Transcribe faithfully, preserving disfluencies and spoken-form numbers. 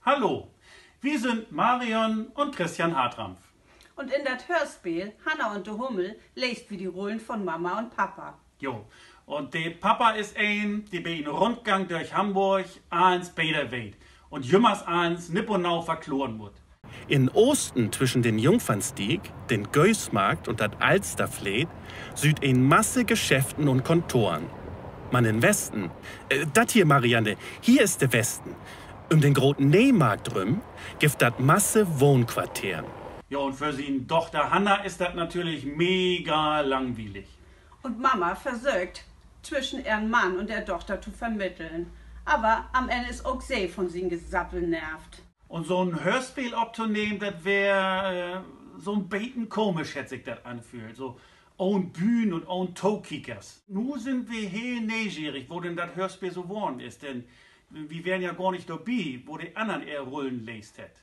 Hallo, wi sünd Marion un Christian Hartranft. Un in dat Höörspeel Hanna un de Hummel leest wi de Rullen von Mama un Papa. Jo, un de Papa is een, de bi en Rundgang dörch Hamborg allens beter weet un jümmers allens nipp un nau verkloren mutt. In Oosten twischen den Jungfernstieg, den Göösmarkt un dat Alsterfleet süht en Masse Geschäften un Kontoren. Man in Westen, äh, dat hier, Marianne, hier is de Westen. Üm den groten Neemarkt rüm gifft dat Masse Wohnquarteren. Ja, un för sien Dochter Hanna is dat natürlich mega langwielig. Un Mama versöcht, twischen ehren Mann un ehr Dochter to vermitteln. Aver an'n Enn is ok se von sien Gesabbel nervt. Un so'n Höörspeel optonehmen, dat weer, äh, so'n beten komisch, hett sik dat anföhlt. So ahn Bühn un ahn Tokiekers. Nu sünd wi heel neegierig, wo denn dat Höörspeel so worrn is, denn wi weren ja gor nich dorbi, wo de annern ehr Rullen leest hett.